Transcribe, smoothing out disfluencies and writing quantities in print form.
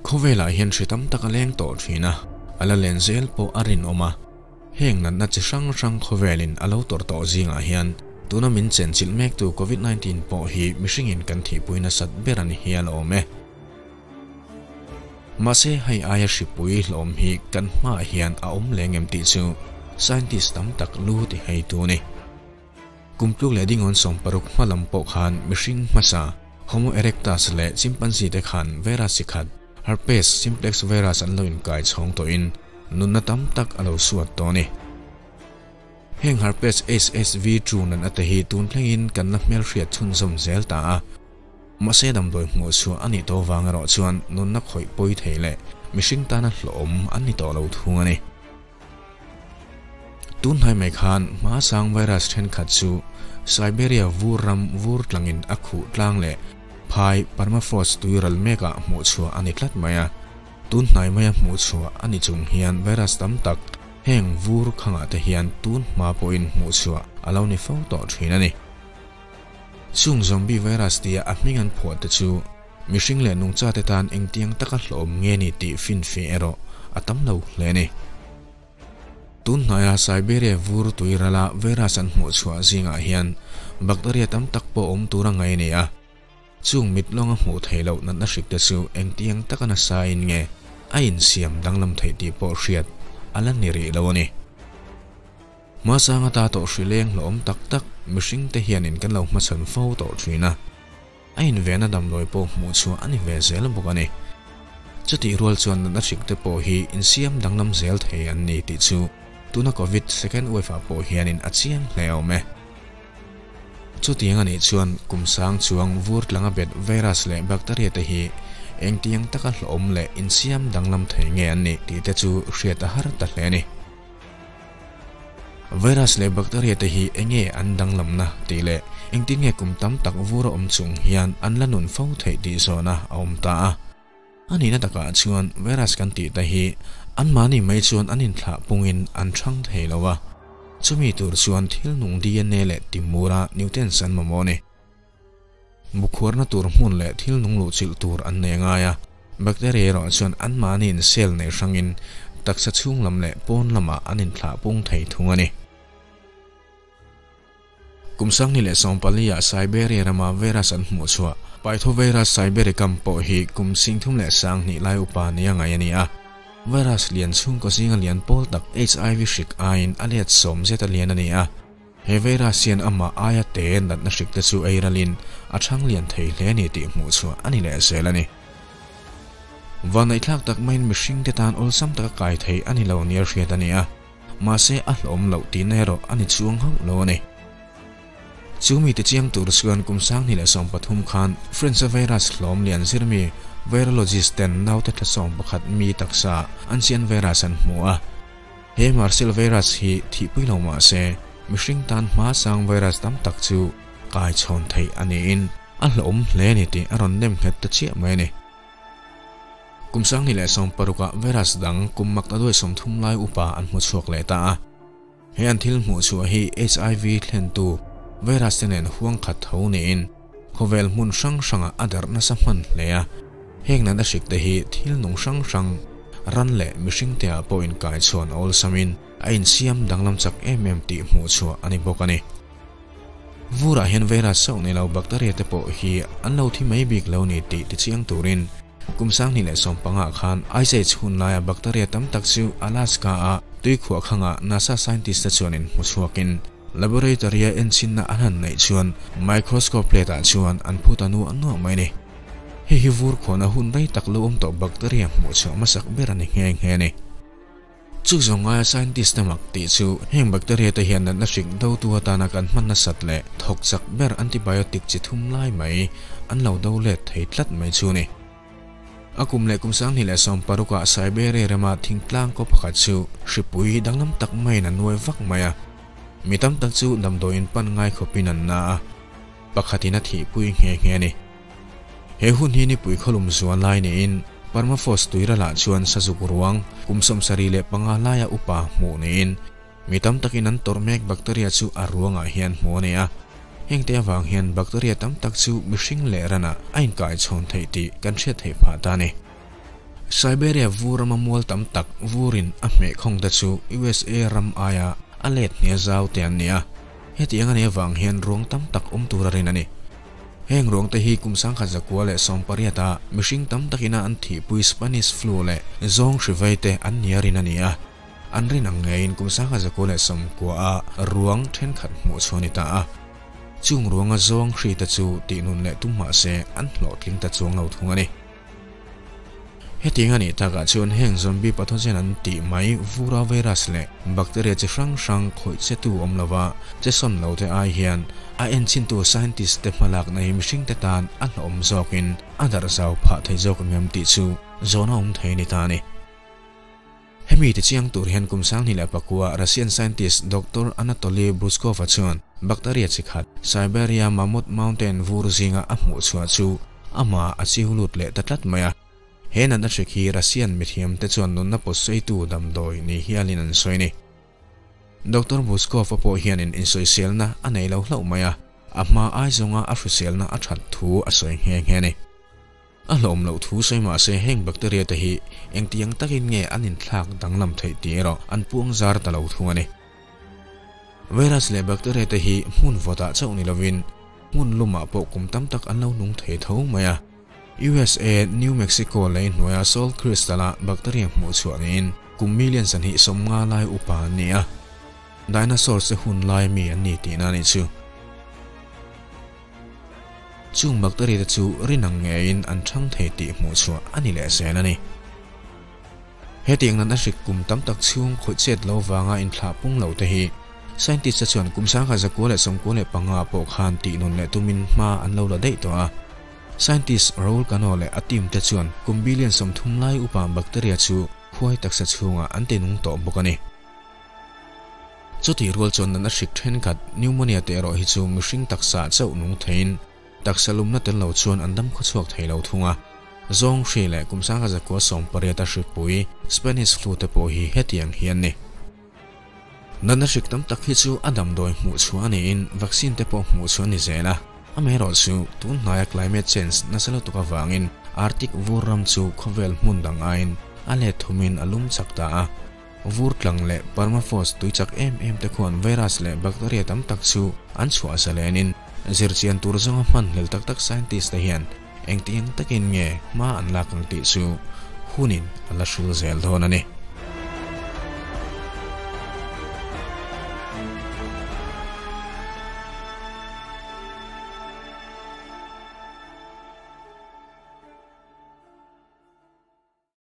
Khawvelah hian hri tam tak a leng tawh thin a, a la len zel pawh a rinawm a. Heng natna chi hrang hrang khawvelin a lo tawrh tawh zingah hian tuna min chenchilh mektu Covid 19 pawh hi mihringin kan thihpui nasat ber a ni hial awm e. Mahse hei aia hripui hlawm hi kan hmaah hian a awm leng em tih chu scientist tam tak lu ti heitu a ni. Kum tluk leh dingawn 60 hma lam pawh khan mihring hmasa Homo erectus leh chimpanzee te khan virus chi khat herpes simplex virus an lo inkai chhawng tawhin nunna tam tak a lo suat tawh a ni. Heng herpes HSV chu natna te hi tun thlengin kan la hmelhriat chhunzawm zel ta a. Mahse damdawi hmuh chhuah a nih tawh vang erawh chuan nunna khawih pawi thei leh mihring tana hlawhawm an ni tawh lo thung a ni. Tunhnai mai khan hmasang virus thenkhat chu Siberia vur ram vur tlangin a khuh tlang leh phai permafrost tuiral mekah hmuh chhuah a ni tlat mai a. Tunhnai maia hmuh chhuah a ni chung hian virus tam tak heng vur khangah te hian tun hma pawhin hmuh chhuah a lo ni fo tawh thin a ni. Chung zombie virus tia a hming an phuah te chu mihring leh nungchate tan engtiang taka hlawm nge ni tih finfiah erawh a tam lo hle a ni. Tunhnaia Siberia vur tuirala virus an hmuh chhuah zingah hian bacteria tam tak pawh awm tur a ngai a ni a. Chung mit lawnga hmuh theih loh natna hrik te chu engtiang taka nasa in nge a insiam danglam theih tih pawh hriat a la ni rih lo a ni. Hmasang ata tawh hri leng hlawm tak tak mihring te hianin kan lo hmachhawn fo tawh thin a. A invehna damdawi pawh hmuh chhuah a ni ve zel bawk a ni. Chutih rual chuan natna hrik te pawh hi insiam danglam zel thei an ni tih chu tuna Covid second wave ah pawh hianin a chiang hle awm e. Chutiang a nih chuan kum sang chuang vur tlanga bet virus leh bacteria te hi engtiang taka hlawhawm leh insiam danglam thei nge an nih tih te chu hriat a har ta hle a ni. Virus leh bacteria te hi enge an danglamna tih leh engtin nge kum tam tak vur a awm chung hian an la nun fo theih tih zawhna a awm ta a. A nihna takah chuan virus kan tih te hi anmahni mai chuan an inthlah pungin an chhang thei lo a, chumi tur chuan thil nung DNA leh timura mutants an mamawh a ni. Bukhuarna tur hmun leh thil nung luhchilh tur an nei ngai a, bacteria erawh chuan anmahniin cell nei hrangin taksa chhung lam leh pawn lamah an inthlah pung thei thung a ni. Kum 2014 ah Siberia rama virus an hmuh chhuah Pithovirus sibericum pawh hi kum 32,000 lai upa nia ngai a ni a. Virus lian chhungkaw zinga lian pawl tak HIV hrik aiin a let sawm zet a lian a ni a. He virus hian amah aia te natna hrik te chu ei ralin a chhang lian thei hle ni tih hmuh chhuah a ni leh zel a ni. Vanneihthlak tak maiin mihring te tan awlsam taka kai thei a ni lo nia hriat a ni a, mahse a hlawm loh tihna erawh a ni chuang hauh lo a ni. Chu mi tichiang tur chuan kum 2013 khan French virus hlawm lian zirmi virologist ten naute thla 11 mi taksa an chian virus an hmu a. He Marcel virus hi thihpui lo mahse mihring tan hma sang virus tam tak chu kai chhawn theih a niin a hlawm hle ni tih a rawn nem nghet ta chiah mai a ni. Kum 2016 ah virus dang kum mak ta duai 30 lai upa an hmu chhuak leh ta a. He an thil hmuh chhuah hi HIV thlentu virus te nen huang khat tho niin khawvel hmun hrang hrangah a darh nasa hman hle a. Heng natna hrik te hi thil nung hrang hrang ran leh mihring te ah pawh inkai chhuan awlsamin a insiam danglam chak em em tih hmuh chhuah a ni bawk a ni. Vurah hian virus chauh nei lo bacteria te pawh hi an lo thi mai bik lo ni tih tichiang turin kum 2015 khan Ice Age hun laia bacteria tam tak chu Alaska a tuikhuah khangah NASA scientist te chuan in hmu chhuakin laboratory a enchinna an han neih chuan microscope plate ah chuan an phut a nuah nuah mai a ni. Hei hi vur khuahna hun rei tak lo awm tawh bacteria hmuh chhuah hmasak ber a ni nghe nghe a ni. Chu zawng ngaia scientist te mak tih chu heng bacteria te hian natna hrik do tu atana kan hman nasat leh thawk chak ber antibiotic chi thum lai mai an lo do let thei tlat mai chu ni. A kum leh kum 2016 ah Siberia rama thingtlang kaw pakhat chu hripui danglam tak maiin a nuai vak mai a. Mi tam tak chu damdawiin pan ngai khawpin an na a, pakhatin a thihpui nghe nghe a ni. He hun hi nipui khawlum zual lai niin permafrost tuiralah chuan sazuk ruang kum 75 laia upa hmuh niin mi tam takin an tawrh mek bacteria chu a ruangah hian hmuh a ni a. Heng te avang hian bacteria tam tak chu mihring leh ranah a inkai chhawn theih tih kan hriat theih phah ta a ni. Siberia vur rama mual tam tak vurin a hmeh khawng te chu USA ram aia a let hnia zau te an ni a, hetiang a nih avang hian ruang tam tak awm tur a rin a ni. Heng ruang te hi kum 1918 a mihring tam takina an thihpui Spanish flu leh zawng hri vei te an nia rin a ni a, an rin ang ngeiin kum 1919 a ruang thenkhat hmuh chhuah a ni ta a. Chung ruanga zawng hri te chu tihnun leh tum mah se an hlawhtling ta chuang lo thung a ni. Hetiang a nih takah chuan heng zombie pathogen an tih mai vura virus leh bacteria chi hrang hrang khawih chetu awm lova che sawn lo te ai hian a enchintu scientist te hmalakna hi mihring te tan a hlawm zawkin a darh zau phah thei zawk ang em tih chu zawhna awm thei a ni ta a ni. Hemi tichiang tur hian kum 2009 Russian scientist Doctor Anatoly Bruskov-a chuan bacteria chi khat Siberia Mammoth Mountain vur zinga a hmuh chhuah chu amah a chiu lut leh ta tlat mai a. He natna hrik hi Russian mithiam te chuan nunna pawtseitu damdawi ni hialin an sawi a ni. Doctor Bruskov-a pawh hianin insawiselna a nei lo hlauh mai a, a hma ai zawnga a hriselna a that thu a sawi nghe nghe a ni. A hlawm loh thu sawi mah se heng bacteria te hi engtiang takin nge an inthlak danglam theih tih erawh an puang zar ta lo thung a ni. Virus leh bacteria te hi hmun vawtah chauh ni lovin hmun lumah pawh kum tam tak an lo nung thei tho mai a. USA, New Mexico lei hnuaia salt crystal-a bacteria hmuh chhuah niin kum million 150 lai upa an ni a. Dinosaurs te hun lai mi an ni tihna a nih chu. Chung bacteria te chu rin ang ngeiin an thang thei tih hmuh chhuah a ni leh zel a ni. Hetiang natna hrik kum tam tak chhung khawih chet lo vanga inthlah pung lo te hi scientist te chuan kum 1995 pawh khan tihnun leh tumin hma an lo la daih tawh a. Scientist Raul Cano leh a team te chuan kum billion 30 lai upa bacteria chu khuai taksa chhungah an tinung tawh bawk a ni. Chutih rual chuan natna hrik thenkhat pneumonia te erawh hi chu mihring taksa chauh nung theiin taksa lumna tel lo chuan an dam khawchhuak thei lo thung a. Zawng hri leh kum 1918 a hripui Spanish flu te pawh hi hetiang hi an ni. Natna hrik tam tak hi chu a damdawi hmuh chhuah a niin vaccine te pawh hmuh chhuah a ni zel a. Amaherawh chu tun hnaia climate change nasa lutuk avangin Arctic vur ram chu khawvel hmun dang aiin a let thumin a lum chak ta a. Vur tlang leh permafrost tui chak em em te khuan virus leh bacteria tam tak chu an chhuah zalenin zirchian tur zawnga hman hlel tak tak scientist te hian engtiang takin nge hma an lak ang tih chu hunin a la hrul zel dawn a ni.